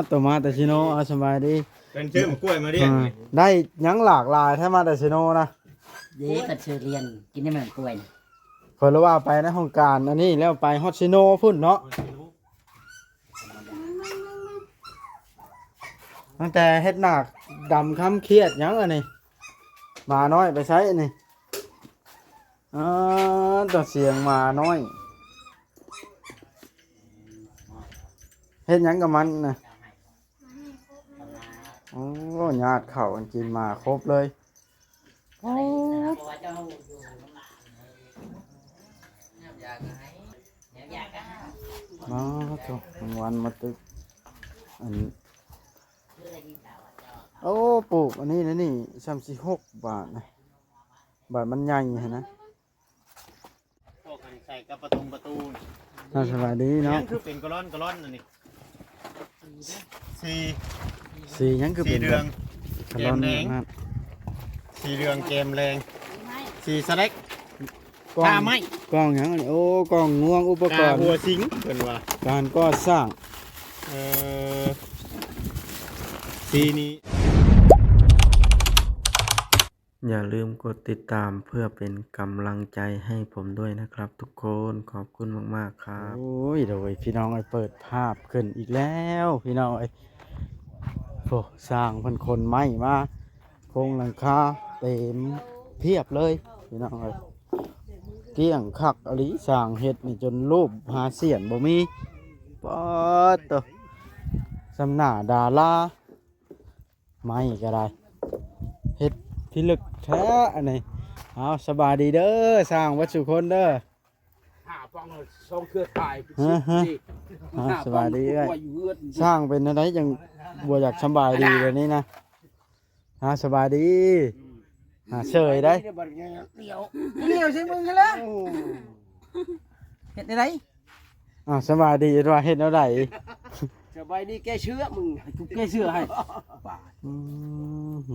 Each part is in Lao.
ໂຕມາແຕ່ຊິໂນ ເອົາ ສະບາຍດີ. ເພິ່ນຊື້ໝາກກ້ວຍມາລ້ຽງ ອ່າ ໄດ້ຫຍັງຫຼາກຫຼາຍແທ້ມາແຕ່ຊິໂນນະ. ເດ້ ເພິ່ນຊື້ລ້ຽງກິນໄດ້ໝາກກ້ວຍນະ. ຂ້ອຍລະວ່າໄປໃນຫ້ອງການອັນນີ້ແລ້ວໄປຮອດຊິໂນພຸ້ນເນາະ. ຕັ້ງແຕ່ເຮັດໜ້າດຳຄ້ຳຄຽດຫຍັງອັນນີ້. ໝານ້ອຍໄປໃສອັນນີ້? ອໍ ຕົວສຽງໝານ້ອຍ ເຮັດຫຍັງກັບມັນນະ? ໂອ້ ຍາດເຂົ້າກັນກິນໝາຄົບເລີຍ. ໂອ້ ມາໂທ້ ແມງວັນມາຕຶກ ອັນ ໂອ້ ປູກອັນນີ້ນະນີ້ ສ່ຳຊິຫົກບາດນະ ບາດມັນໃຫຍ່ຫັ້ນນະ. ພວກອັນໃສ່ກັບປະຕົງປະຕູ ອ່າ ສະບາຍດີເນາະ. ຫຍັງຄືເປັນກະລ່ອນກະລ່ອນອັນນີ້? ສີ ສີຫຍັງຄືເປັນ ສີເຫຼືອງ ກະລ່ອນ ແກມແດງ ນັ້ນ ສີເຫຼືອງແກມແດງ ສີສະແລັກ ກ້ອງ ກາໄມ້ ກ້ອງຫຍັງອັນນີ້? ໂອ້ ກ້ອງງວງ ອຸປະກອນ ກາຫົວສິງ ເພິ່ນວ່າ ການກໍ່ສ້າງ. ເອີ ສີນີ້ ຢ່າລືມກົດຕິດຕາມເພື່ອເປັນກຳລັງໃຈໃຫ້ຜົມດ້ວຍນະຄັບທຸກຄົນ. ຂອບຄຸນມາກໆຄັບ. ໂອ້ຍ ໂດຍ ພີ່ນ້ອງເອີຍ ເປີດພາບຂຶ້ນອີກແລ້ວ ພີ່ນ້ອງເອີຍ. ໂອ້ ຊ່າງເພິ່ນຂົນໄມ້ມາໂຄງຫຼັງຄາເຕັມພຽບເລີຍ ພີ່ນ້ອງເອີຍ. ກ້ຽງຄັກອີ່ຫຼີ ຊ່າງເຮັດນີ້ຈົນຮູບຫາສ່ຽນບໍ່ມີ. ປາດໂທ້ ສ່ຳໜ້າດາລາ. ໄມ້ກໍໄດ້ ເຮັດພິລຶກແທ້ອັນນີ້. ເອົາ ສະບາຍດີເດີ ຊ່າງເບິດສູ່ຄົນເດີ. ຫ້າປອງ ສອງເທື່ອຖ່າຍ ຮະ ຮະ ອ່າ ສະບາຍດີເອື້ອຍ. ຊ່າງເປັນແນວໃດຈັ່ງບໍ່ຢາກສະບາຍດີແບບນີ້ນະ? ຮະ ສະບາຍດີ. ອືມ ຫາເສີຍໄດ້ ດຽວ ດຽວໃສ່ມຶງຫັ້ນແຫຼະ. ໂອ້ ເຮັດແນວໃດ? ອ້າວ ສະບາຍດີ ເຮັດວ່າເຮັດແນວໃດ? ສະບາຍດີ ແກ້ເສື້ອ ມຶງ ກູແກ້ເສື້ອໃຫ້. ບາດ ອື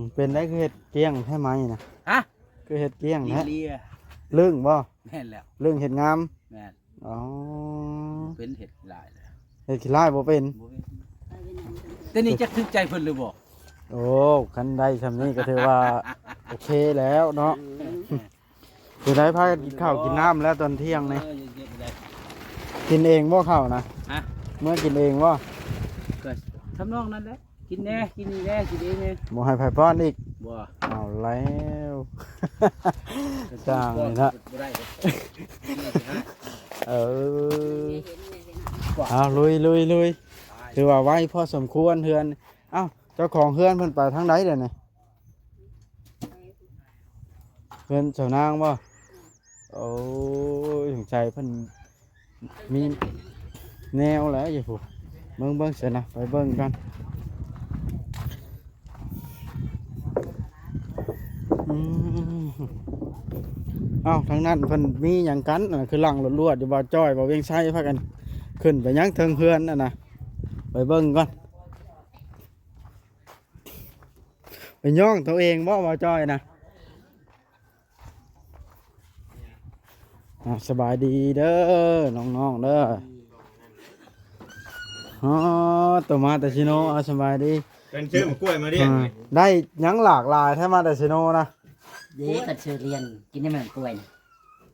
ມ ເປັນໄດ ຄືເຮັດກ້ຽງແທ້ໄມ້ນະ? ຮະ ຄືເຮັດກ້ຽງແທ້? ເລີຍ ລຶ້ງບໍ່? ແມ່ນແລ້ວ ລຶ້ງເຮັດງາມ. ແມ່ນ. ອໍ ເປັນ ເຮັດຂີ້ລ້າຍແລ້ວ ເຮັດຂີ້ລ້າຍບໍ່ເປັນ? ບໍ່ເປັນ. ແຕ່ນີ້ຈັກຖືກໃຈເພິ່ນຫຼືບໍ່? ໂອ້ ຄັນໄດ້ຊ່ຳນີ້ກໍຖືວ່າໂອເຄແລ້ວເນາະ. ອືມ ເປັນໃດ ພາກັນກິນເຂົ້າກິນນ້ຳແລ້ວຕອນທ່ຽງນີ້? ເອີ ເຢັນໆ ກິນເອງບໍ່ເຂົ້ານະ? ຮະ ເມືອກິນເອງບໍ່? ກໍທຳນອງນັ້ນແຫຼະ ກິນແດ່ ກິນນີ້ແດ່ ກິນເອງແດ່. ບໍ່ໃຫ້ໃຜປ້ອນອີກ? ບໍ່. ເອົາແລ້ວ ຊ່າງນີ້ນະ ບໍ່ໄດ້ດອກ. ເອີ ເອົາ ລຸຍໆໆ ຖືວ່າໄວພໍສົມຄວນເຮືອນ. ເອົ້າ ເຈົ້າຂອງເຮືອນເພິ່ນໄປທາງໃດແລ້ວນີ້? ເຮືອນສາວນາງບໍ່? ໂອ້ຍ ສົງໄສເພິ່ນມີແນວແຫຼະຢູ່ພຸ້ນ. ເບິ່ງໆ ຊັ້ນນະ ໄປເບິ່ງກັນ. ອືມ ເອົ້າ ທາງນັ້ນເພິ່ນມີຫຍັງກັນ? ອັນນັ້ນຄືຫຼັງລວດໆຢູ່ ບ່າວຈ້ອຍ ບ່າວວຽງໄຊ ພາກັນຂຶ້ນໄປຫຍັງເທິງເຮືອນຫັ້ນນະ? ໄປເບິ່ງກ່ອນ. ໄປຍ້ອງໂຕເອງບໍ່ ບ່າວຈ້ອຍນະ? ອ່າ ສະບາຍດີເດີນ້ອງໆເດີ. ອໍ ໂຕມາແຕ່ຊິໂນ ອ່າ ສະບາຍດີ. ເພິ່ນຊື້ໝາກກ້ວຍມາລ້ຽງ ອ່າ ໄດ້ຫຍັງຫຼາກຫຼາຍແທ້ມາແຕ່ຊິໂນນະ? ເດ້ ເພິ່ນຊື້ລ້ຽງກິນໄດ້ໝາກກ້ວຍ.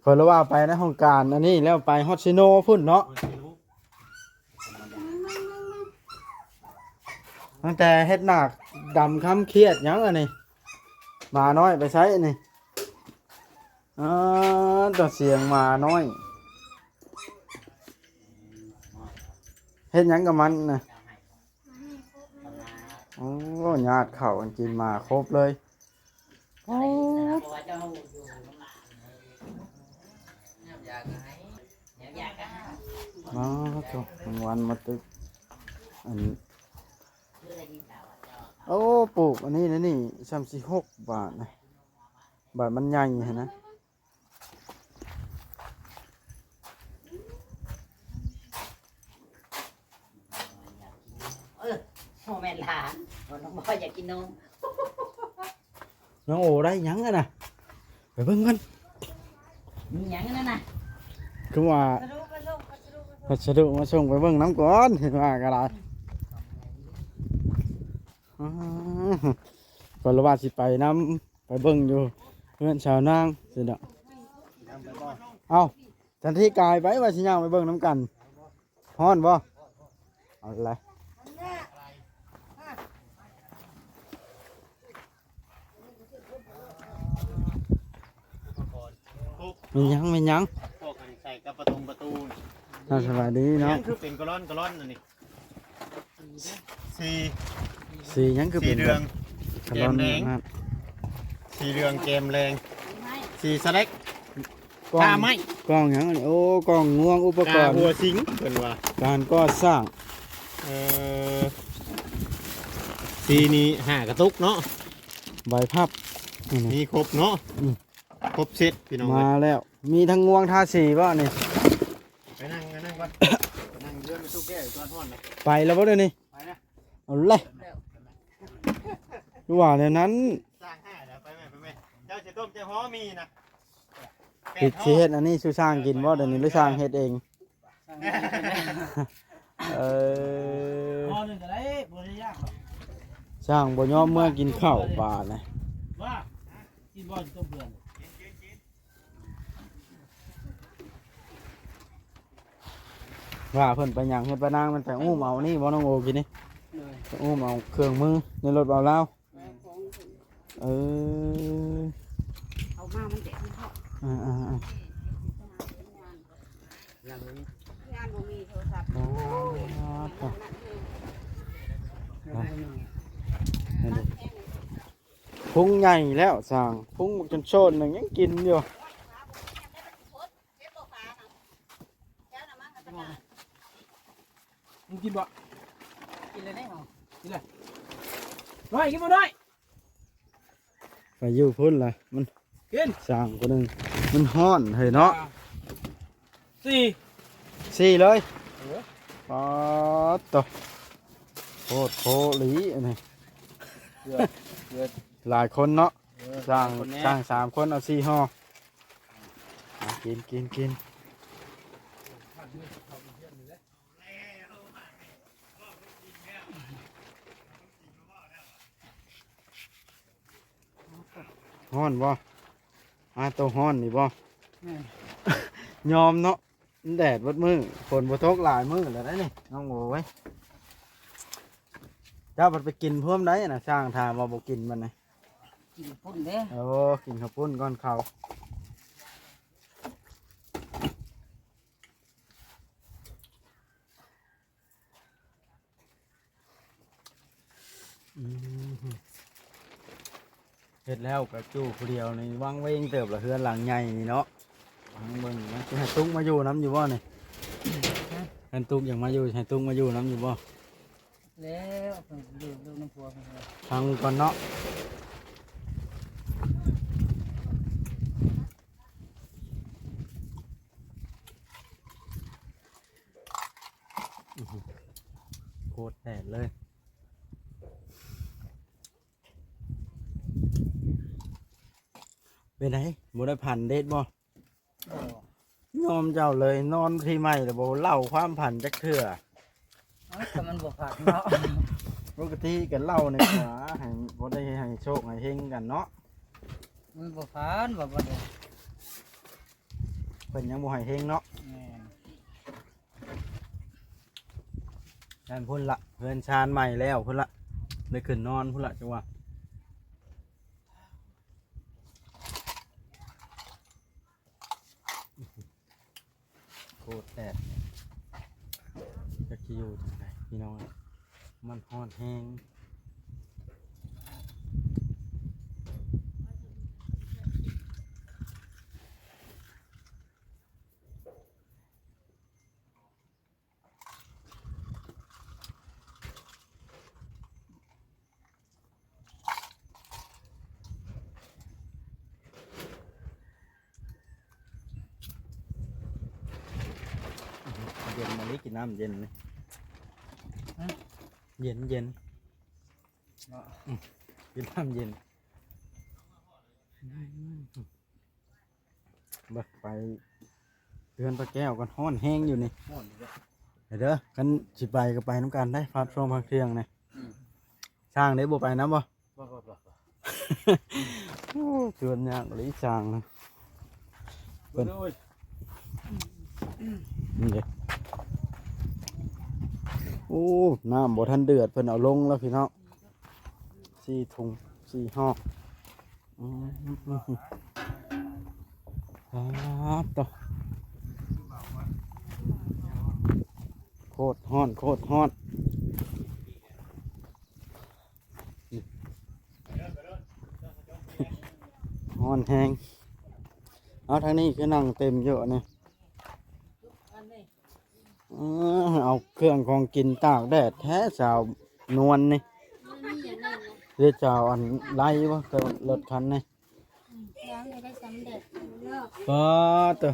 ຂ້ອຍລະວ່າໄປໃນຫ້ອງການອັນນີ້ແລ້ວໄປຮອດຊິໂນພຸ້ນເນາະ. ຕັ້ງແຕ່ເຮັດໜ້າດຳຄ້ຳຄຽດຫຍັງອັນນີ້. ໝານ້ອຍໄປໃສອັນນີ້? ອໍ ຕົວສຽງໝານ້ອຍ ເຮັດຫຍັງກັບມັນນະ? ໂອ້ ຍາດເຂົ້າກັນກິນໝາຄົບເລີຍ. ອໍ ມາໂທ້ ແມງວັນມາຕຶກ ອັນ ໂອ້ ປູກອັນນີ້ນະນີ້ ສ່ຳຊິຫົກບາດນະ ບາດມັນໃຫຍ່ຫັ້ນນະ. ເອີ ບໍ່ແມ່ນຫຼານ ນ້ອງບອຍຢາກກິນນົມ. ນ້ອງໂອໄດ້ຫຍັງຫັ້ນນະ? ໄປເບິ່ງກ່ອນ. ມີຫຍັງຫັ້ນນະ? ຄືວ່າ ພັດສະດຸມາສົ່ງ ໄປເບິ່ງນຳກ່ອນ ເຫັນວ່າກໍໄດ້. ອືມ ຂ້ອຍລະວ່າຊິໄປນຳ ໄປເບິ່ງຢູ່ເຮືອນສາວນາງຊີ້ດອກ. ເອົ້າ ຈັນທີກາຍໄປວ່າຊິຍ່າງໄປເບິ່ງນຳກັນ. ຮ້ອນບໍ່? ເອົາລະ ແມ່ນຫຍັງ ແມ່ນຫຍັງ? ພວກອັນໃສ່ກັບປະຕົງປະຕູນີ້ ອ່າ ສະບາຍດີເນາະ. ຫຍັງຄືເປັນກະລ່ອນກະລ່ອນອັນນີ້? ສີ ສີຫຍັງຄືເປັນ ສີເຫຼືອງ ກະລ່ອນ ແກມແດງ ນັ້ນ ສີເຫຼືອງແກມແດງ ສີສະແລັກ ກ້ອງ ຜ້າໄມ້ ກ້ອງຫຍັງອັນນີ້? ໂອ້ ກ້ອງງວງ ອຸປະກອນ ກາຫົວສິງເພິ່ນວ່າ ການກໍ່ສ້າງ. ເອີ ສີນີ້ຫ້າກະຕຸກເນາະ ໃບພັບ ນີ້ ມີຄົບເນາະ. ອືມ ຄົບເຊັດພີ່ນ້ອງ ມາແລ້ວ. ມີທັງງວງທາສີບໍ່ນີ້? ໄປນັ່ງ ໄປນັ່ງກ່ອນ ໄປນັ່ງເຮືອນແມ່ຕູ້ແກ້ວກ່ອນ ຮ້ອນນະ. ໄປແລ້ວບໍ່ດຽວນີ້? ໄປນະ ເອົາເລີຍ ຄືວ່າແນວນັ້ນ. ສ້າງໃຫ້ແລ້ວ ໄປແມ່ ໄປແມ່. ເຈົ້າຊິຕົ້ມ ເຈົ້າຫໍ່ໝີ່ນະ ເຮັດ ຊິເຮັດອັນນີ້ສູ່ຊ່າງກິນບໍ່ດຽວນີ້ ຫຼືຊ່າງເຮັດເອງ? ເອີ ຫໍ່ໜຶ່ງກໍໄດ້ ບໍ່ໄດ້ຍາກດອກ. ຊ່າງບໍ່ຍອມເມືອກິນເຂົ້າປານະ ວ່າ ກິນບໍ່ຕົ້ມເພື່ອນ. ວ່າເພິ່ນໄປຫຍັງເຮືອນປ້ານາງ ມັນໄປອຸ້ມເອົານີ້ບໍ່ ນ້ອງໂອ ກິນນີ້? ໂດຍ ໄປອຸ້ມເອົາເຄື່ອງມືໃນລົດບ່າວລາວ. ແມ່ນ ເອີ ເອົາມາມັນແດດມັນຮ້ອນ. ອ່າໆໆ ງານບໍ່ມີ ງານບໍ່ມີ ໂທລະສັບ. ອໍ ນັ້ນເດ້ ພຸງໃຫຍ່ແລ້ວຊ່າງ ພຸງບັກຈົນໂຊນໜຶ່ງຍັງກິນຢູ່. ມຶງກິນບໍ່? ກິນແລ້ວເດ້ເຮົາ ກິນແລ້ວ. ນ້ອຍ ກິນບໍ່ນ້ອຍ? ໄປຢູ່ພຸ້ນລະ ມັນ ກິນ ຊ່າງຜູ້ໜຶ່ງ ມັນຮ້ອນເຮີ້ຍເນາະ. ສີ່ ສີ່ເລີຍ. ເອີ ປາດໂຕ ໂພດໂພລີອັນນີ້ ເກືອບ ເກືອບ ຫຼາຍຄົນເນາະ. ເອີ ຊ່າງ ຫຼາຍຄົນແນ່ ຊ່າງສາມຄົນເອົາສີ່ຫໍ່. ອ່ະ ກິນ ກິນ ກິນ. ຮ້ອນບໍ່? ອາ ໂຕຮ້ອນນີ້ບໍ່? ແມ່ນ ຍອມເນາະ. ມັນແດດເບິດມື້ ຝົນບໍ່ຕົກຫຼາຍມື້ແລ້ວໄດ໋ນີ້ ນ້ອງໂອເອີຍ. ເຈົ້າພັດໄປກິນພວມໃດນະ ຊ່າງຖາມວ່າບໍ່ກິນມັນນະ. ກິນປຸ້ນເດ້. ໂອ້ ກິນເຂົ້າປຸ້ນກ່ອນເຂົ້າ. ອືມ ເຮັດແລ້ວກໍຢູ່ຜູ້ດຽວນີ້ວັງເວງເຕີບລະ ເຮືອນຫຼັງໃຫຍ່ນີ້ເນາະ. ຟັງເບິ່ງ ຊິໃຫ້ຕຸກມາຢູ່ນຳຢູ່ບໍ່ນີ້? ຮະ? ຄັນຕຸກຢາກມາຢູ່ ໃຫ້ຕຸກມາຢູ່ນຳຢູ່ບໍ່? ແລ້ວເພິ່ນຢູ່ ຢູ່ນຳຜົວເພິ່ນ. ຟັງກ່ອນເນາະ. ໂຄດແດດເລີຍ. ເປັນໃດ? ບໍ່ໄດ້ພັນເດັດບໍ່? ບໍ່. ຍອມເຈົ້າເລີຍ ນອນທີ່ໃໝ່ແລ້ວບໍ່ເລົ່າຄວາມຝັນຈັກເທື່ອ. ເອົ້າ ກໍມັນບໍ່ຝັນເນາະ. ປົກກະຕິກໍເລົ່ານີ້ຫວາ ໃຫ້ ບໍ່ໄດ້ໃຫ້ໂຊກໃຫ້ເຮງກັນເນາະ. ມັນບໍ່ຝັນວ່າບໍ່ໄດ້ ເພິ່ນຍັງບໍ່ໃຫ້ເຮງເນາະ. ແມ່ນ. ນັ້ນພຸ້ນລະ ເຮືອນຊານໃໝ່ແລ້ວພຸ້ນລະ ໄດ້ຂຶ້ນນອນພຸ້ນລະ ຈັ່ງວ່າ. ໂຄດແດດ ຈັກຊິຢູ່ຈັ່ງໃດພີ່ນ້ອງ ມັນຮ້ອນແຮງ. ເຢັນມາລີ ກິນນ້ຳເຢັນນີ້. ຮະ? ເຢັນໆ ເນາະ. ອືມ ກິນນ້ຳເຢັນ. ເບິ່ງ ໄປເຮືອນປ້າແກ້ວກ່ອນ ຮ້ອນແຮງຢູ່ນີ້. ຮ້ອນຢູ່ເດ້. ໄປເດີ ຄັນຊິໄປກໍໄປນຳກັນໄດ໋ ພັກຊ່ວງພັກທ່ຽງນີ້. ອືມ. ຊ້າງເດ້ ບໍ່ໄປນຳບໍ່? ບໍ່ ບໍ່ ບໍ່ ບໍ່. ໂອ້ ຊວນຍາກອີ່ຫຼີຊ້າງນະ ເພິ່ນ ໂອ້ຍ ນີ້ເດ້. ໂອ້ ນ້ຳບໍ່ທັນເດືອດ ເພິ່ນເອົາລົງແລ້ວພີ່ນ້ອງ ສີ່ຖົງ ສີ່ຮອບ. ອືມ ປາດໂທ້ ໂຄດຮ້ອນ ໂຄດຮ້ອນ. ຮ້ອນແຮງ. ເອົາ ທາງນີ້ຄືນັ່ງເຕັມຢູ່ນີ້. ເອີ ເອົາເຄື່ອງຂອງກິນຕາກແດດແທ້ສາວນວນນີ້. ຫຼືສາວອັນໄລ່ບໍ່ ລົດຄັນນີ້? ຍັງບໍ່ໄດ້ສຳເລັດ. ປາດໂທ້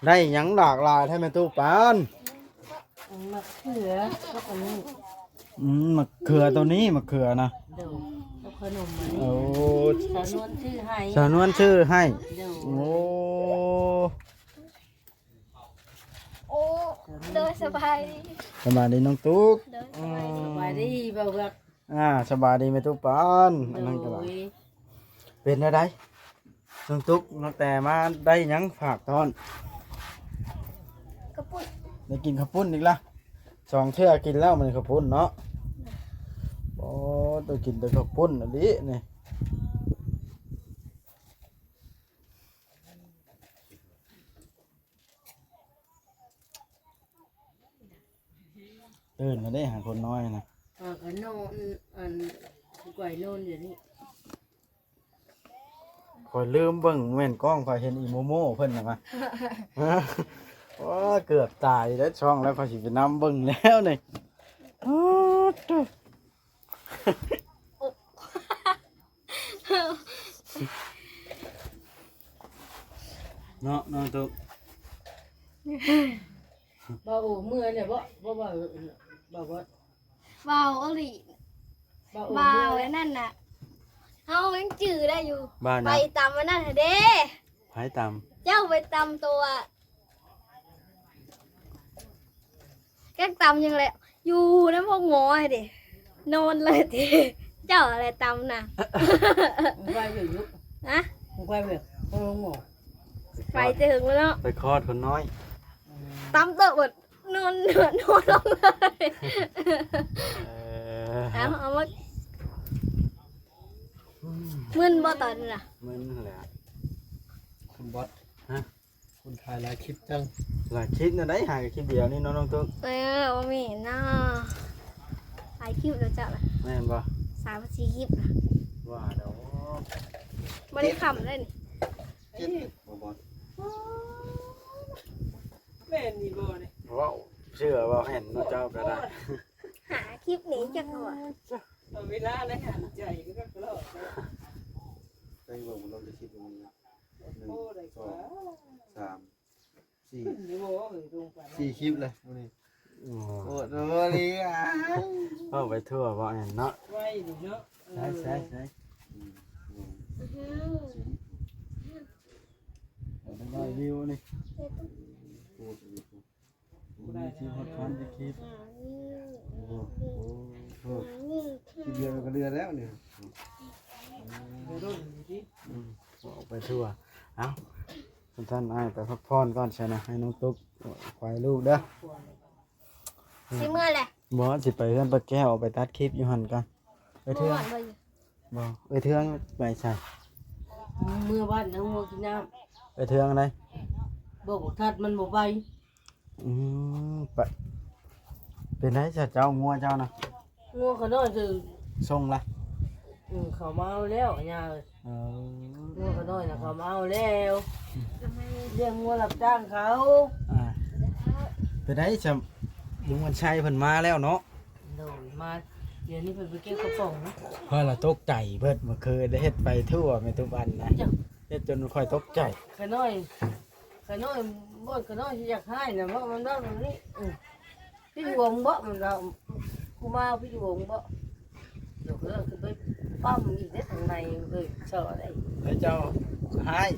ໄດ້ຫຍັງຫຼາກຫຼາຍແທ້ແມ່ຕູ້ປານ? ໝາກເຂືອກັບອັນນີ້. ອືມ ໝາກເຂືອໂຕນີ້ ໝາກເຂືອນະ. ໂດຍ ກັບຂະໜົມອັນນີ້. ໂອ້ ສາວນວນຊື້ໃຫ້ ສາວນວນຊື້ໃຫ້. ໂດຍ ໂອ້ ໂອ້ ໂດຍ ສະບາຍດີ ສະບາຍດີນ້ອງຕຸກ. ໂດຍ ສະບາຍດີ ສະບາຍດີບ່າວເວືອກ. ອ່າ ສະບາຍດີແມ່ຕູ້ປານ. ໂດຍ ອັນນັ້ນກໍວ່າ ເປັນແນວໃດນ້ອງຕຸກ ນ້ອງແຕ່ມາໄດ້ຫຍັງຝາກຕ້ອນ? ເຂົ້າປຸ້ນ. ໄດ້ກິນເຂົ້າປຸ້ນອີກລະ ສອງເທື່ອກິນແລ້ວມື້ນີ້ເຂົ້າປຸ້ນເນາະ. ໂອ້ ໄດ້ກິນແຕ່ເຂົ້າປຸ້ນອີ່ຫຼີນີ້. ຕື່ນແລ້ວເດ້ຫາຄົນນ້ອຍນະ. ເອີ ກໍນອນ ອັນ ກວາຍນອນຢູ່ນີ້. ຂ້ອຍລືມເບິ່ງ ແມ່ນກ້ອງຂ້ອຍເຫັນອີໂມໂມເພິ່ນນະ. ໂອ້ຍ ເກືອບຕາຍແລ້ວ ຊ່ອງແລ້ວ ຂ້ອຍຊິໄປນຳເບິ່ງແລ້ວນີ້. ໂອ້ໂຕ ເນາະ ນ້ອງຕຸກ. ບ່າວໂອເມື່ອຍແລ້ວບໍ່? ບໍ່ ບ່າວ ບ່າວ ບ່າວ ບ່າວອີ່ຫຼີ ບ່າວໂອ ບ່າວ ເມື່ອຍແລ້ວ ອັນນັ້ນນະ ເຮົາຍັງຈື່ໄດ້ຢູ່. ບ້ານນະ ໄປຕຳອັນນັ້ນຫັ້ນເດ້. ໃຜຕຳ? ເຈົ້າໄປຕຳຕົວ ຈັກຕຳຫຍັງແຫຼະ ຢູ່ນຳພວກໝໍຫັ້ນເດ້ ນອນເລີຍຕິ. ເຈົ້າຫັ້ນແຫຼະຕຳນະ. ໄປເວີຍລູກ. ຮະ? ໄປເວີຍ ໂຮງໝໍ. ໄປແຕ່ເຖິງແລ້ວເນາະ ໄປຄອດຄົນນ້ອຍ. ອືມ ຕຳໂຕະເບິດ ນອນ ນອນລົງເລີຍ. ເອີ ເອົາ ເອົາມາ ອືມ ມຶນບໍ່ຕອນນັ້ນນະ? ມຶນຫັ້ນແຫຼະ ຄຸນບອດ. ຮະ? ຄຸນຖ່າຍຫຼາຍຄລິບຈັງ. ຫຼາຍຄລິບແນວໃດ ຫາຄລິບດຽວນີ້ເນາະນ້ອງຕຸກ. ເອີ ບໍ່ມີເນາະ ຫຼາຍຄລິບແລ້ວເຈົ້ານະ. ແມ່ນບໍ່? ສາມສີ່ຄລິບນະ. ວ່າດອກ ບໍ່ໄດ້ຄ່ຳເລີຍນີ້. ເຈັດ ບໍ່ບອດ. ແມ່ນນີ້ບໍ່ນີ້? ເວົ້າເຊື່ອເວົ້າແມ່ນເນາະເຈົ້າກໍໄດ້. ຫາຄລິບນີ້ຈັກວ່າ ເວລາໃນຫັນໃຈກໍລອດ. ໄປເບິ່ງມັນລົງໄດ້ຄລິບໜຶ່ງ ໜຶ່ງ ສອງ ສາມ ສີ່ ຂຶ້ນຢູ່ບໍ່ເອີຍ ລົງໄປ ສີ່ຄລິບເລີຍມື້ນີ້. ໂອ້ ໂອດໂອລີ ເວົ້າໄປທົ່ວ ເວົ້າແມ່ນເນາະ ໄວນີ້ເນາະ. ເອີ ໃສ່ ໃສ່ ໃສ່ ອືມ ອືມ ສີ່ ໄດ້ວິວນີ້. ໂອ້ ບໍ່ໄດ້ ມີທີ່ຮອດພັນທີ່ຄລິບ. ໂອ້ໂຫ ຄລິບດຽວກໍເຫຼືອແລ້ວນີ້. ອືມ ອອກໄປທົ່ວ. ເອົ້າ ຊັ້ນໆ ອ້າຍໄປພັກຜ່ອນກ່ອນຊະນະ ໃຫ້ນ້ອງຕຸກໄປລູກເດີ. ຊິເມືອແຫຼະ. ບໍ່ ຊິໄປເຮືອນປ້າແກ້ວ ໄປຕັດຄລິບຢູ່ຫັ້ນກ່ອນ. ເອື້ອຍເທືອງ ບໍ່ ເອື້ອຍເທືອງໄປໃສ? ເມືອບ້ານນາງົວກິນນ້ຳ. ເອື້ອຍເທືອງໃດ? ບອກບັກທັດມັນບໍ່ໄປ. ອືມ ໄປ ເປັນໃດຊະເຈົ້າ ງົວເຈົ້ານະ? ງົວຂ້ານ້ອຍຖືກສົ່ງລະ? ອືມ ເຂົາມາເອົາແລ້ວ ຍ່າເອີຍ. ເອີ ງົວຂ້ານ້ອຍນະ ເຂົາມາເອົາແລ້ວ ລ້ຽງງົວຮັບຈ້າງເຂົາ. ອ່າ ເປັນໃດຊະ ລຸງວັນໄຊເພິ່ນມາແລ້ວເນາະ? ໂດຍ ມາ ດຽວນີ້ເພິ່ນໄປເກັບກະປ໋ອງ. ຂ້ອຍລະຕົກໃຈເບິດ ເມື່ອຄືນໄດ້ເຮັດໄປທົ່ວແມ່ຕຸກອັນນະ ເຮັດຈົນຂ້ອຍຕົກໃຈ. ຂ້ານ້ອຍ ຂ້ານ້ອຍ ບ່ອນຂ້ານ້ອຍຊິຢາກຮ້າຍນະ ເພາະມັນເວົ້າແບບນີ້. ອືມ ພິດຫວງບໍ່? ມັນວ່າ ກູມາພິດຫວງບໍ່? ດຽວເຂົາເອີ້ນຂຶ້ນໄປປ້ຳອີກເດ້ທາງໃນເອີຍ ຊໍໄດ້. ໃຫ້ເຈົ້າຮ້າຍ.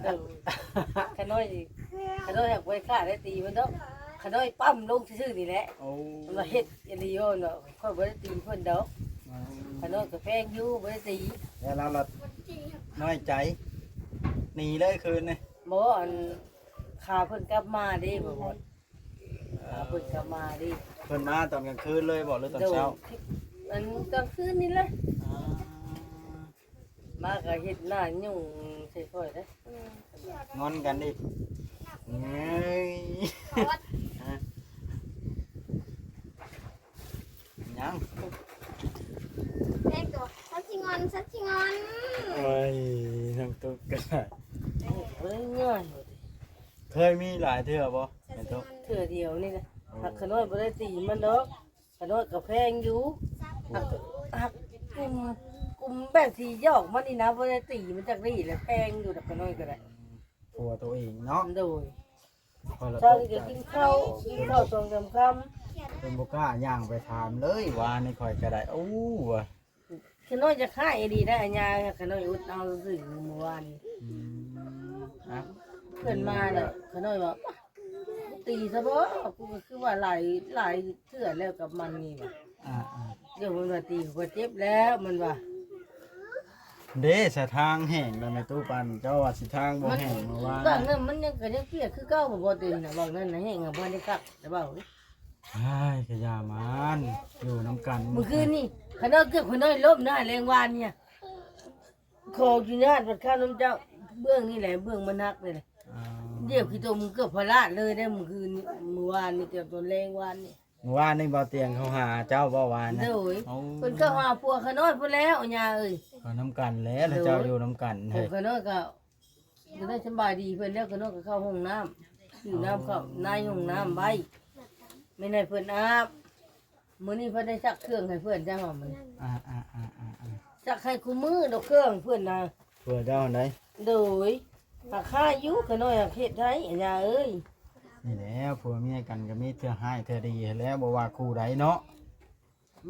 ໂດຍ ຂ້ານ້ອຍ ຂ້ານ້ອຍຫາກບໍ່ໄດ້ຂ້າໄດ້ຕີມັນດອກ. ຂ້ານ້ອຍປ້ຳລົງຊື່ໆນີ້ແຫຼະ. ໂອ້ ມັນວ່າເຮັດອີ່ຫຼີຢູ່ເນາະ, ຂ້ອຍບໍ່ໄດ້ຕີເພິ່ນດອກ. ອືມ ຂ້ານ້ອຍກໍແພງຢູ່ ບໍ່ໄດ້ຕີ. ແລ້ວລາວລະນ້ອຍໃຈ ໜີເລີຍຄືນນີ້. ບໍ່ ອັນ ຂ້າເພິ່ນກັບມາເດ້ ບໍ່ ເອີ ຂ້າເພິ່ນກັບມາເດ້. ເພິ່ນມາຕອນກາງຄືນເລີຍບໍ່ ຫຼືຕອນເຊົ້າ? ໂດຍ ອັນກາງຄືນນີ້ແຫຼະ. ອ່າ ມາກໍເຮັດໜ້າຫຍຸ້ງໃສ່ຂ້ອຍເດ້. ງອນກັນອີກ. ເອີຍ ຮະ ຫຍັງ? ແພງຕົວ ສັນຊິງອນ ສັນຊິງອນ. ໂອ້ຍ ນ້ອງຕຸກກະ ເອີຍ ງ່າຍ. ເຄີຍມີຫຼາຍເທື່ອບໍ່ ແມ່ຕຸກ? ເທື່ອດຽວນີ້ແຫຼະ. ໂອ້ ຫາກຂ້ານ້ອຍບໍ່ໄດ້ຕີມັນດອກ. ຂ້ານ້ອຍກໍແພງຢູ່ ຫັກ ຫັກກຸ່ມ ກຸ່ມແບບທີ່ຢອກມັນນີ້ນະ ບໍ່ໄດ້ຕີມັນຈັກດີ້ແຫຼະ. ແພງຢູ່ດອກ ຂ້ານ້ອຍກໍໄດ້. ຜົວໂຕເອງເນາະ. ໂດຍ ຂ້ອຍລະ ເຊົ້ານີ້ກໍກິນເຂົ້າ ກິນເຂົ້າສອງສາມຄຳ. ເພິ່ນບໍ່ກ້າຍ່າງໄປຖາມເລີຍ ວານນີ້ຂ້ອຍກໍໄດ້. ໂອ້ ຂ້ານ້ອຍຢາກຮ້າຍອີ່ຫຼີໄດ໋ ອາຍາ. ຂ້ານ້ອຍອົດເອົາຊື່ໆມື້ວານນີ້. ອືມ ອ່ະ ເພິ່ນມາແລ້ວ ຂ້ານ້ອຍວ່າ ຕີຊະບໍ່? ກູກໍຄືວ່າຫຼາຍ ຫຼາຍເທື່ອແລ້ວກັບມັນນີ້ວ່າ. ອ່າໆ ດຽວເພິ່ນວ່າຕີກໍເຈັບແລ້ວ ມັນວ່າ. ເດ້ ສະທາງແຫ້ງແລ້ວແມ່ຕູ້ປັນ ເຈົ້າວ່າຊິທາງບໍ່ແຫ້ງເມື່ອວານ. ບາງນັ້ນມັນຍັງ ກໍຍັງປຽກຄືເກົ່າ ບໍ່ ບໍ່ເຕັມນະ. ບາງນັ້ນນະແຫ້ງ ບໍ່ໄດ້ຄັກ ແຕ່ວ່າ ອ້າຍ ກະຢ່າມັນ ຢູ່ນຳກັນ. ມື້ຄືນນີ້ ຂ້ານ້ອຍເກືອບ ຂ້ານ້ອຍລົ້ມນະ ແລງວານນີ້. ຂໍອະນຸຍາດບັດຄາວນຳເຈົ້າ ເບື້ອງນີ້ແຫຼະ ເບື້ອງມັນຫັກນີ້ແຫຼະ. ອ່າ ດຽວຂີ້ຕົມເກືອບພະລາດເລີຍເດ້ ມື້ຄືນນີ້ ມື້ວານນີ້ ເກືອບຕອນແລງວານນີ້. ມື້ວານນີ້ບໍ່ຕຽງເຂົ້າຫາເຈົ້າບໍ່ວານນະ? ໂດຍ ໂອ້ ເພິ່ນເຂົ້າຫາຜົວຂ້ານ້ອຍພຸ້ນແລ້ວ ຍາເອີຍ. ເຂົ້ານຳກັນແຫຼະ ໂດຍ ເຈົ້າຢູ່ນຳກັນ. ໂອ້ ເຮີ້ຍ ຂ້ານ້ອຍກໍ ກໍໄດ້ສະບາຍດີເພິ່ນແລ້ວ ຂ້ານ້ອຍກໍເຂົ້າຫ້ອງນ້ຳ ຫິ້ວນ້ຳເຂົ້າໃນຫ້ອງນ້ຳໄວ້ ແມ່ນໃຫ້ເພິ່ນອາບ. ມື້ນີ້ເພິ່ນໄດ້ຊັກເຄື່ອງໃຫ້ເພິ່ນ ຈັກຫອມມື້ນີ້. ອ່າໆໆໆໆ ຊັກໃຫ້ຄູ່ມື້ດອກເຄື່ອງເພິ່ນນະ ຜົວເຈົ້າຫັ້ນໃດ. ໂດຍ ຫາກຮ້າຍຢູ່ ຂ້ານ້ອຍຫາກເຮັດໃຫ້ ຍາເອີຍ. ນີ້ແຫຼະ ຜົວເມຍກັນກໍມີເທື່ອຮ້າຍເທື່ອດີຫັ້ນແຫຼະ ບໍ່ວ່າຄູ່ໃດເນາະ.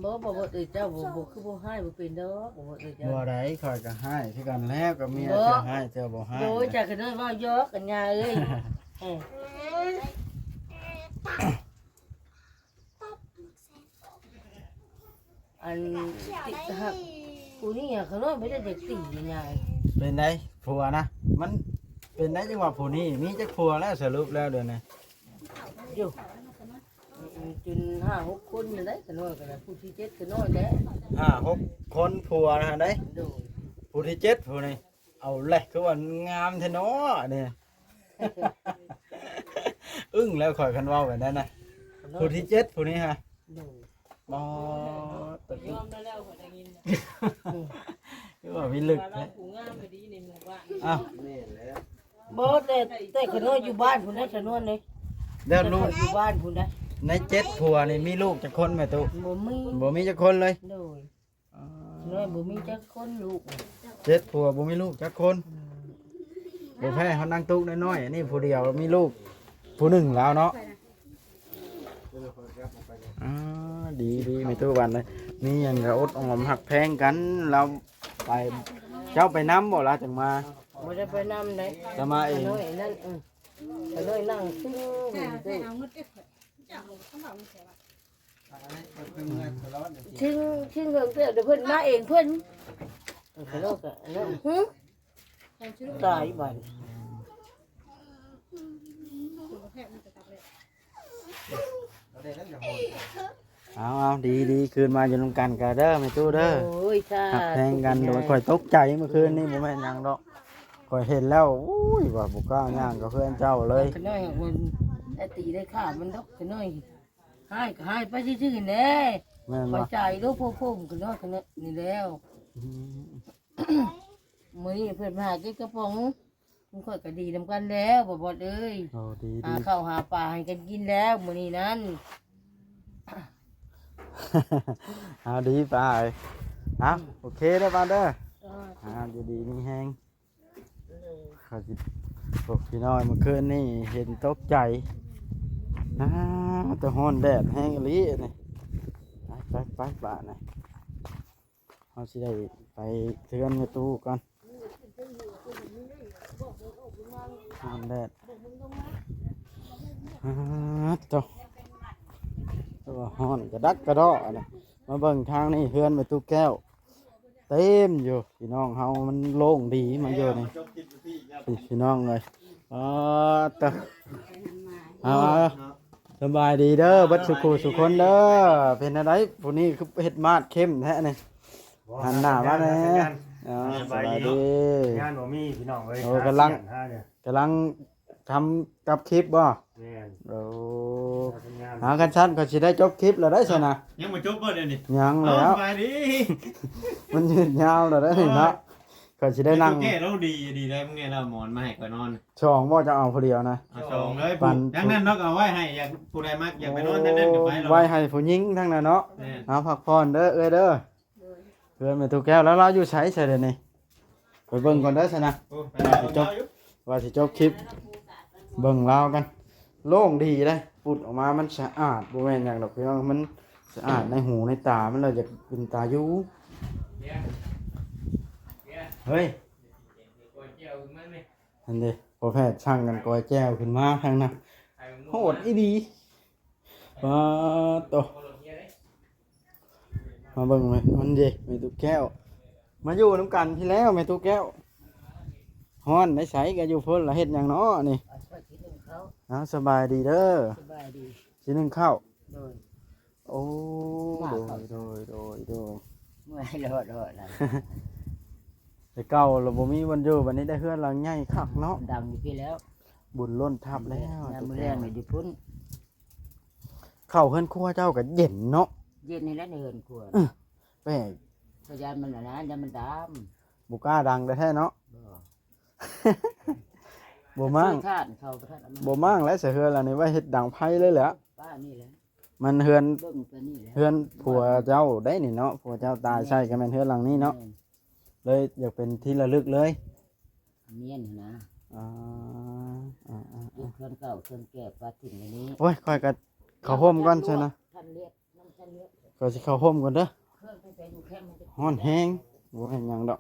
ບໍ່ ບໍ່ ບໍ່ເອີຍ ເຈົ້າບໍ່ ບໍ່ ຄືບໍ່ຮ້າຍ ບໍ່ເປັນດອກ ບໍ່ເອີຍ ເຈົ້າ. ບໍ່ໃດ ຂ້ອຍກໍຮ້າຍຄືກັນແຫຼະ ກັບເມຍ ບໍ່ ເທື່ອຮ້າຍເທື່ອບໍ່ຮ້າຍ. ໂດຍ ຈັກຂ້ານ້ອຍເວົ້າຢອກກັນ ຍາເອີຍ. ເອີ ອັນຕິດຫັກ ຜູ້ນີ້ຫາກຂ້ານ້ອຍບໍ່ໄດ້ຈັກຕີນະຍາຍ. ເປັນໃດຜົວນະ ມັນເປັນໃດ ຈັ່ງວ່າຜູ້ນີ້ມີຈັກຜົວແລ້ວ ສະຫຼຸບແລ້ວດຽວນີ້? ຢູ່ ຈົນຫ້າຫົກຄົນນີ້ແຫຼະ ຂ້ານ້ອຍກໍໄດ້ ຜູ້ທີເຈັດຂ້ານ້ອຍແຫຼະ. ຫ້າຫົກຄົນຜົວນະໃດ. ໂດຍ ຜູ້ທີເຈັດຜູ້ນີ້. ເອົາແຫຼະ ຄືວ່າງາມແທ້ເນາະນີ້. ອຶ້ງແລ້ວຂ້ອຍ ຄັນເວົ້າແບບນັ້ນນະ. ຜູ້ທີເຈັດຜູ້ນີ້ຫະ. ໂດຍ ບໍ່ ຍອມແລ້ວ ຂ້ອຍໄດ້ຍິນນະ. ອືມ ຄືວ່າວິລຶກແທ້. ວ່າລາວຜູ້ງາມອີ່ຫຼີໃນໝູ່ບ້ານ. ອ້າວ ແມ່ນແລ້ວ. ບໍ່ ແຕ່ ແຕ່ຂະນ້ອຍຢູ່ບ້ານພຸ້ນເດ້ ຂະນ້ອຍເດ້. ແລ້ວລູກ ແຕ່ຂ້ອຍຢູ່ບ້ານພຸ້ນເດ້. ໃນເຈັດຜົວນີ້ມີລູກຈັກຄົນແມ່ຕູ້? ບໍ່ມີ ບໍ່ມີຈັກຄົນເລີຍ. ໂດຍ. ອໍ ນ້ອຍບໍ່ມີຈັກຄົນລູກ. ເຈັດຜົວບໍ່ມີລູກຈັກຄົນ. ອືມ ບໍ່ແພ້ເຮົານາງຕຸກນ້ອຍໆ ອັນນີ້ຜູ້ດຽວມີລູກຜູ້ໜຶ່ງແລ້ວເນາະ. ອໍ ດີໆ ແມ່ຕູ້ວັນເອີຍ ມີຫຍັງກໍອົດອອມຮັກແພງກັນ. ລາວໄປ ເຈົ້າໄປນຳບໍ່ລະ ຈັ່ງມາ? ບໍ່ໄດ້ໄປນຳເດ້ ລາວມາເອງ. ນ້ອຍນັ້ນ ເອີ ນ້ອຍນັ່ງຊຶ້ງຢູ່. ຊຶ້ງ ຊຶ້ງເພິ່ນ ເພິ່ນມາເອງເພິ່ນ. ເອີ ເພິ່ນກໍອັນນັ້ນ ຫຶ ຕາຍບັດ. ເອົາໆ ດີໆ ຄືນມາຢູ່ນຳກັນກໍເດີ ແມ່ຕູ້ເດີ. ໂອ້ຍ ສາທຸ ຮັກແພງກັນ. ໂດຍ ຂ້ອຍຕົກໃຈມື້ຄືນນີ້ ບໍ່ແມ່ນຫຍັງດອກ ຂ້ອຍເຫັນແລ້ວ ໂອ້ຍ ວ່າບໍ່ກ້າຍ່າງເຂົ້າເຮືອນເຈົ້າເລີຍ. ຂະນ້ອຍມັນໄດ້ຕີໄດ້ຂ້າມັນດອກ ຂະນ້ອຍ. ຮ້າຍກໍຮ້າຍໄປຊື່ໆແຫຼະ. ແມ່ນບໍ່? ຂ້ອຍຈ່າຍໂລໂພໂພມກໍນ້ອຍຂະນ້ອຍນີ້ແລ້ວ. ອືມ ມື້ນີ້ເພິ່ນມາຫາເກັບກະປ໋ອງ ຂອງຂ້ອຍກໍດີນຳກັນແລ້ວ ບໍ່ບອດເອີຍ. ໂອ້ ດີໆ ຫາເຂົ້າຫາປາໃຫ້ກັນກິນແລ້ວມື້ນີ້ນັ້ນ. ເອົາ ດີປ້າເອີຍ. ເອົາ ອືມ ໂອເຄເດີປ້າເດີ. ເອີ ເອົາ ຢູ່ດີມີແຮງ. ໂດຍ ຂ້ອຍຊິ ພວກພີ່ນ້ອງເມື່ອຄືນນີ້ເຫັນຕົກໃຈ. ອ້າ ແຕ່ຮ້ອນແດດແຮງອີ່ຫຼີນີ້. ໄປ ໄປ ໄປ ບາດນີ້ເຮົາຊິໄດ້ໄປເຮືອນແມ່ຕູ້ກ່ອນ. ຮ້ອນແດດ. ອາ ໂຕ ໂຕ ຮ້ອນກະດັກກະດໍ້ ອັນນີ້ ມາເບິ່ງທາງນີ້ ເຮືອນແມ່ຕູ້ແກ້ວ ເຕັມຢູ່ ພີ່ນ້ອງເຮົາ ມັນໂລ່ງດີມາຢູ່ນີ້ ນີ້ ພີ່ນ້ອງເອີຍ. ອາ ຕະ ອາ ສະບາຍດີເດີ ເບິດສຸຄູ່ສຸຄົນເດີ. ເປັນແນວໃດ ຜູ້ນີ້ຄືເຮັດມາດເຂັ້ມແທ້ນີ້? ບໍ່ ຫັນໜ້າມາແດ່. ສະບາຍດີ ສະບາຍດີເນາະ ງານບໍ່ມີ ພີ່ນ້ອງເອີຍ. ໂອ້ ກຳລັງ ກຳລັງທຳກັບຄລິບບໍ່? ແມ່ນ. ໂອ້ ຫາ ຄັນຊັ້ນຂ້ອຍຊິໄດ້ຈົບຄລິບແລ້ວໄດ໋ຊັ້ນນະ. ຍັງບໍ່ຈົບບໍ່ດຽວນີ້? ຍັງແລ້ວ ສະບາຍດີ. ມັນຍືດຍາວແລ້ວໄດ໋ນີ້ເນາະ. ໂອ້ຍ ຂ້ອຍຊິໄດ້ນັ່ງ ແກ້ລາວດີ ດີໄດ໋ ມື້ນີ້ລາວໝອນມາໃຫ້ຂ້ອຍນອນ. ສອງບໍ່ ເຈົ້າເອົາຜູ້ດຽວນະ? ເອົາສອງເລີຍ. ທາງນັ້ນເນາະ ເອົາໄວ້ໃຫ້ ຢາກຜູ້ໃດມັກ ຢາກໄປນອນທາງນັ້ນກໍໄປ ໄວ້ໃຫ້ຜູ້ຍິງທາງນັ້ນເນາະ. ແມ່ນ. ເອົາ ພັກຜ່ອນເດີເອື້ອຍເດີ. ໂດຍ ເພື່ອນແມ່ຕູ້ແກ້ວ ແລ້ວລາວຢູ່ໃສຊະດຽວນີ້? ໄປເບິ່ງກ່ອນເດີຊັ້ນນະ. ໂອ້ ວ່າຊິຈົບ ວ່າຊິຈົບຄລິບ ເບິ່ງລາວກັນ. ໂລ່ງດີເດ້ ປຸດອອກມາມັນສະອາດ ບໍ່ແມ່ນຫຍັງດອກພີ່ນ້ອງ ມັນສະອາດໃນຫູໃນຕາມັນ ແລ້ວຢາກເປັນຕາຢູ່. ເຮີ້ຍ ຫັ້ນເດ້ ພໍ່ແພດສັ່ງກັນກອຍແຈ່ວຂຶ້ນມາທາງນັ້ນ ໂຫດອີ່ຫຼີ. ປາໂຕ ມາເບິ່ງແມ່ ມັນເດ້ ແມ່ຕູ້ແກ້ວ ມາຢູ່ນຳກັນພີ້ແລ້ວ ແມ່ຕູ້ແກ້ວ. ຮ້ອນໄດ້ໃສກໍຢູ່ພຸ້ນລະ ເຮັດຫຍັງເນາະນີ້? ເອົາ ສະບາຍດີເດີ ສະບາຍດີ ຊິໜຶ້ງເຂົ້າ. ໂດຍ ໂອ້ ໂດຍ ໂດຍ ໂດຍ ໂດຍ ເມື່ອຍແລ້ວ ໂດຍ ແຕ່ເກົ່າລະບໍ່ມີບ່ອນຢູ່ ບັດນີ້ໄດ້ເຮືອນຫຼັງໃຫຍ່ຄັກເນາະ ດັງຢູ່ພີ້ແລ້ວ ບຸນລົ້ນທັບແລ້ວ. ຍາມມື້ແລງນີ້ຢູ່ພຸ້ນ ເຂົ້າເຮືອນຄົວເຈົ້າກໍເຢັນເນາະ. ເຢັນນີ້ແຫຼະໃນເຮືອນຄົວ. ເອີ ແປກ ກໍຢ້ານມັນອັນນັ້ນ ຢ້ານມັນດຳ ບໍ່ກ້າດັງແທ້ໆເນາະ. ບໍ່ ບໍ່ມ້າງ ບໍ່ມ້າງແຫຼະ ໃສ່ເຮືອນຫຼັງນີ້ໄວ້ເຮັດດັງໄຟເລີຍແຫຼະ. ປ້ານີ້ແຫຼະ ມັນເຮືອນ ເບິ່ງຕົວນີ້ແຫຼະ ເຮືອນຜົວເຈົ້າໄດ໋ນີ້ເນາະ ຜົວເຈົ້າຕາຍໃສ່ກໍແມ່ນເຮືອນຫຼັງນີ້ເນາະ. ແມ່ນ ເລີຍຢາກເປັນທີ່ລະລຶກເລີຍ. ແມ່ນນະ. ອ່າ ອ່າ ອ່າ ເກັບເຄື່ອງເກົ່າເຄື່ອງແກ່ປະຖິ້ມໄວ້ນີ້. ໂອ້ຍ ຂ້ອຍກໍເຂົ້າໂຮມກ່ອນຊັ້ນນະ ທ່ານເລດ ນ້ຳທ່ານເລດ ຂ້ອຍຊິເຂົ້າໂຮມກ່ອນເດີ ເຄື່ອງໄປໃສ່ຢູ່ແຄມມັນຈະ ຮ້ອນແຮງ. ບໍ່ເຮັດຫຍັງດອກ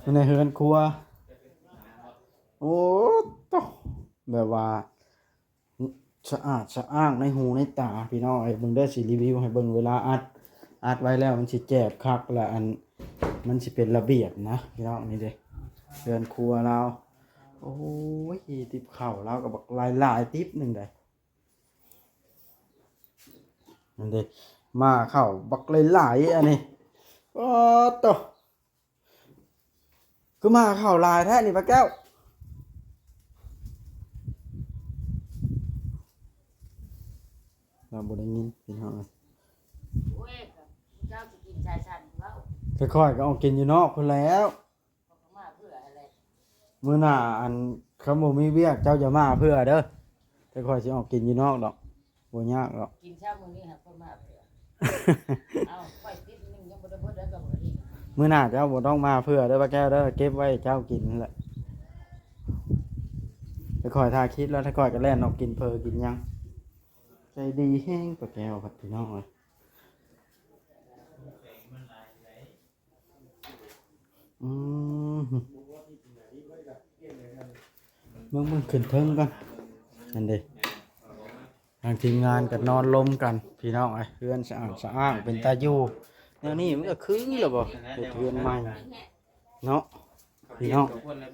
ຢູ່ໃນເຮືອນຄົວ. ໂອ້ໂຕ ແບບວ່າ ສະອາດສະອ້າງໃນຫູໃນຕາພີ່ນ້ອງເອີຍ. ເບິ່ງເດີ ຊິຣີວິວໃຫ້ເບິ່ງ ເວລາອັດ ອັດໄວ້ແລ້ວມັນຊິແຈບຄັກ ແລະ ອັນ ມັນຊິເປັນລະບຽບນະພີ່ນ້ອງ. ນີ້ເດ້ ເຮືອນຄົວລາວ. ໂອ້ຍ ຕິບເຂົ້າລາວກໍບັກຫຼາຍໆ ຕິບໜຶ່ງໃດ໋. ນັ້ນເດ້ ໝ່າເຂົ້າບັກຫຼາຍໆ ອັນນີ້. ໂອ້ໂຕ ຄືໝ່າເຂົ້າຫຼາຍແທ້ນີ້ ປ້າແກ້ວ. ລາວບໍ່ໄດ້ຍິນພີ່ນ້ອງເອີຍ. ໂອ້ຍ ເຈົ້າຊິກິນສາຍສັນເວົ້າ ຄ່ອຍໆກໍອອກກິນຢູ່ນອກພຸ້ນແລ້ວ. ມາເພື່ອອະໄລ? ມື້ໜ້າ ອັນ ຄັນບໍ່ມີວຽກ ເຈົ້າຢ່າມາເພື່ອເດີ ແຕ່ຂ້ອຍຊິອອກກິນຢູ່ນອກດອກ ບໍ່ຍາກດອກ. ກິນເຊົ້າມື້ນີ້ຫາຄົນມາເພື່ອ ເອົາ ຂ້ອຍຕິດໜຶ່ງຍັງບໍ່ໄດ້ເບິດເດີ ກັບປະກະຕິ. ມື້ໜ້າເຈົ້າບໍ່ຕ້ອງມາເພື່ອເດີ ປ້າແກ້ວເດີ ເກັບໄວ້ເຈົ້າກິນຫັ້ນແຫຼະ. ແຕ່ຂ້ອຍຖ່າຍຄລິບແລ້ວ ແຕ່ຂ້ອຍກໍແລ່ນອອກກິນເຝີກິນຫຍັງ. ໃຈດີແຮງປ້າແກ້ວ ພີ່ນ້ອງເອີຍ. ອືມ ເບິ່ງ ເບິ່ງ ຂຶ້ນເທິງກ່ອນ. ນັ້ນເດ້ ທາງທີມງານກໍນອນລົມກັນ ພີ່ນ້ອງເອີຍ. ເຮືອນສະອາດສະອ້າງ ເປັນຕາຢູ່. ແນວນີ້ມັນກໍຄືແລ້ວບໍ່ ເຮັດເຮືອນໃໝ່ເນາະ ພີ່ນ້ອງ. ບໍ່ ມັນແລ້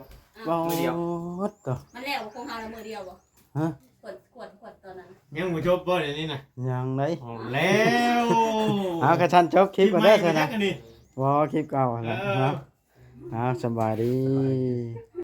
ວຂອງເຮົາລະມື້ດຽວບໍ່? ຮະ? ຂວດ ຂວດ ຂວດຕອນນັ້ນ ຍັງບໍ່ຈົບບໍ່ດຽວນີ້ນະ? ຍັງເດ້. ເອົາແລ້ວ ເອົາ ຄັນຊັ້ນຈົບຄລິບກ່ອນເດີຊັ້ນນະ. ບໍ່ ຄລິບເກົ່າຫັ້ນແຫຼະ. ເອີ ເອົາ ສະບາຍດີ.